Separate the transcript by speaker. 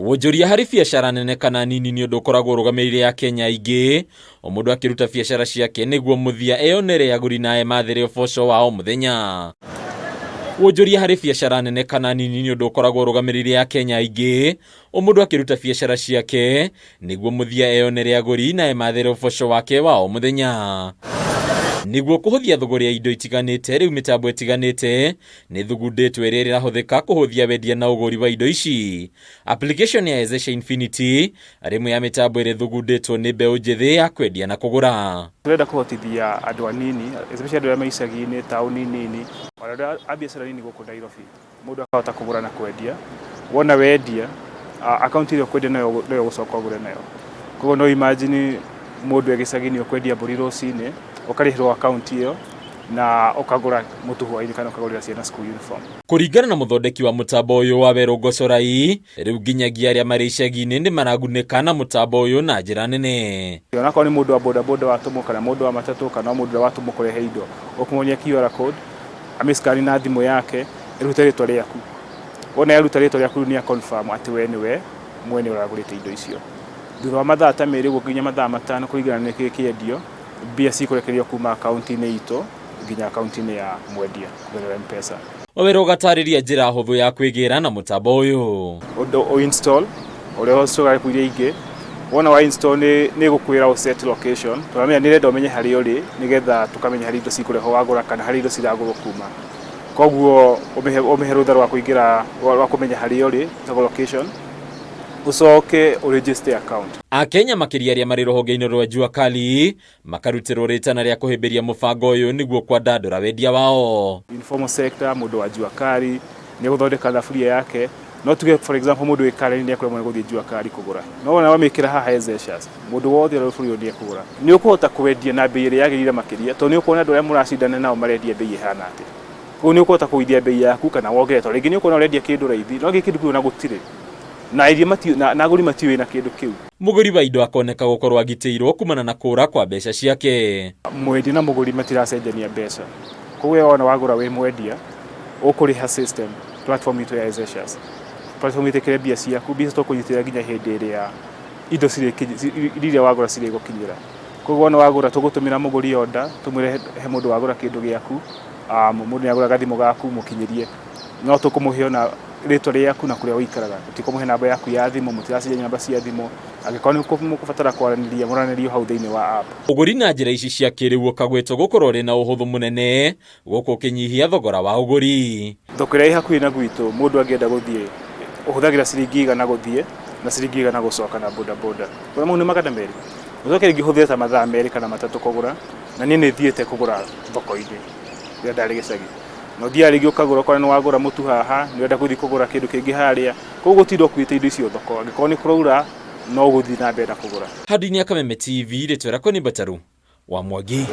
Speaker 1: Wonjoria harĩ biacara nene kana nini nĩ ũndũ ũkoragwo ũrũgamĩrĩire Akenya aingĩ, o mũndũ akĩruta biacara ciake nĩguo mũthia eyonere agũri na emathĩre ũboco wa o mũthenya. Wonjoria harĩ biacara nene kana nini nĩ ũndũ ũkoragwo ũrũgamĩrĩire Akenya aingĩ, o mũndũ akĩruta biacara ciake nĩguo mũthia eyonere agũri na emathĩre ũboco wake wa o mũthenya. Nĩguo kũhũthia thũgũrĩ ya indo itiganĩte, rĩu mĩtambo ĩtiganĩte nĩ thugundĩtwo ĩrĩa ĩrahũthĩka kũhũthia wendia na ũgũri wa indo ici. Application ya Wezesha Infinity arĩ ĩmwe ya mĩtambo ĩrĩa ĩthugundĩtwo nĩ mbeũ njĩthĩ ya kwendia na kũgũra.
Speaker 2: Tũrenda kũhotithia andũ anini, especially andũ arĩa me icagi-inĩ, taũni nini, ona andũ a biacara nini gũkũ Nairobi, mũndũ akahota kũgũra na kwendia. Wona wendia, akaunti ĩrĩa ũkwendia nayo noyo ũgũcoka ũgũre nayo. Koguo no imagine mũndũ e gĩcagi-inĩ ũkwendia mbũri rũcinĩ, ũkarĩhĩrwo akaunti ĩyo na ũkagũra mũtu hwaĩ-inĩ kana ũkagũrĩra ciana school uniform.
Speaker 1: Kũringana na mũthondeki wa mũtambo ũyũ wa Werũ Ngocorai, rĩu nginyagia arĩa marĩ icagi-inĩ nĩ maragunĩka na mũtambo ũyũ na njĩra nene.
Speaker 2: Onakorwo nĩ mũndũ wa bodaboda watũmwo kana mũndũ wa matatũ kana mũndũ ũrĩa watũmwo kũrehe indo, ũkũmuonia QR code, amĩscan na thimũ yake, ĩrute rĩtwa rĩaku. Wona yaruta rĩtwa rĩaku rĩu nĩ confirm atĩ we nĩwe mwene ũragũrĩte indo icio. Thutha wa mathaa ta 2 ũguo nginya mathaa 5 kũringana na nĩkĩĩ kĩendio, mbia cikũrekererio kuma akaunti-inĩ itũ nginya akaunti-inĩ ya mwendia kũgerera M-Pesa.
Speaker 1: Wawerũ ũgatarĩria njĩra hũthũ ya kwĩgĩra na mũtambo ũyũ.
Speaker 2: Ũndũ ũinstall ũrĩa ũcokaga app iria ingĩ, wona wa install nĩ ĩgũkwĩra ũ set location, tũramenya nĩ ĩrenda ũmenye harĩa ũrĩ nĩgetha tũkamenya harĩa indo cikũrehwo wagũra kana harĩa indo ciragũrwo kuma. Koguo ũmĩhe rũtha rwa kũingĩra rwa kũmenya harĩa ũrĩ, ĩtagwo location, ũcoke ũ register account.
Speaker 1: Akenya makĩria arĩa marĩ rũhonge-inĩ rwa Jua Kali makarutĩrwo rĩtana rĩa kũhĩmbĩria mũbango ũyũ nĩguo kwandandũra wendia wao.
Speaker 2: Informal sector, mũndũ wa Jua Kali nĩ egũthondeka thaburia yake, no tuge for example mũndũ wĩ Karen nĩ ekũremwo nĩ gũthiĩ Jua Kali kũgũra, no wona wamĩkĩra haha Wezeshas, mũndũ wothe ũrĩa bũrũri ũyũ nĩ ekũgũra. Nĩ ũkũhota kwendia na mbei ĩrĩa yagĩrĩire makĩria, tondũ nĩ ũkuona andũ arĩa mũracindana nao marendia mbei ĩhana atĩa. Koguo nĩ ũkũhota kũgũithia mbei yaku kana wongerere, tondũ rĩngĩ nĩ ũkuona ũrendia kĩndũ raithi, no kĩndũ kĩu ona gũtirĩ, na endia na agũri matiũĩ na kĩndũ kĩu.
Speaker 1: Mũgũri wa indo akoneka gũkorwo agitĩirwo kumana na kũra kwa mbeca ciake.
Speaker 2: Mwendia na mũgũri matiracenjania mbeca, koguo we wona wagũra wĩ mwendia, ũkũrĩha system platform itũ ya Wezeshas, platform ĩtĩkĩre mbia ciaku, mbia icio tũkũnyitĩrĩra nginya hĩndĩ ĩrĩa indo iria wagũra cirĩgũkinyĩra. Koguo wona wagũra tũgũtũmĩra mũgũri order, tũmwĩre he mũndũ wagũra kĩndũ gĩaku, mũndũ nĩ agũra gathimũ gaku mũkinyĩrie, no tũkũmũhe ona rĩtwa rĩaku na kũrĩa ũikaraga, tũtikũmũhe namba yaku ya thimũ, mũtiracenjania namba cia thimũ, angĩkorwo nĩ mũkũbatara kwaranĩria mũranĩrio hau thĩinĩ wa app.
Speaker 1: Ũgũri na njĩra ici cia kĩrĩu ũkagwetwo gũkorwo ũrĩ na ũhũthũ mũnene gũkũ ũkĩnyihia thogora wa ũgũri.
Speaker 2: Thoko ĩrĩa ĩ hakuhĩ na gwitũ mũndũ angĩenda gũthiĩ ũhũthagĩra ciringi 100 gũthiĩ na ciringi 100 gũcoka na bodaboda. Ũrĩa mau nĩ 200. Ũcoke rĩngĩ ũhũthĩre ta mathaa 2 kana 3 kũgũra, na niĩ nĩ thiĩte kũgũra thoko-inĩ rĩrĩa ndarĩ gĩcagi. Na ũthiaga rĩngĩ ũkagũra ũkona nĩ wagũra mũtu haha, nĩ ũrenda gũthiĩ kũgũra kĩndũ kĩngĩ harĩa, koguo gũtinda ũkuĩte indo icio thoko, angĩkorwo nĩ kũraura no ũgũthiĩ na mbere na kũgũra.
Speaker 1: Handũ-inĩ ya Kameme TV, rĩtwa rĩakwa nĩ Mbataru wa Mwangi.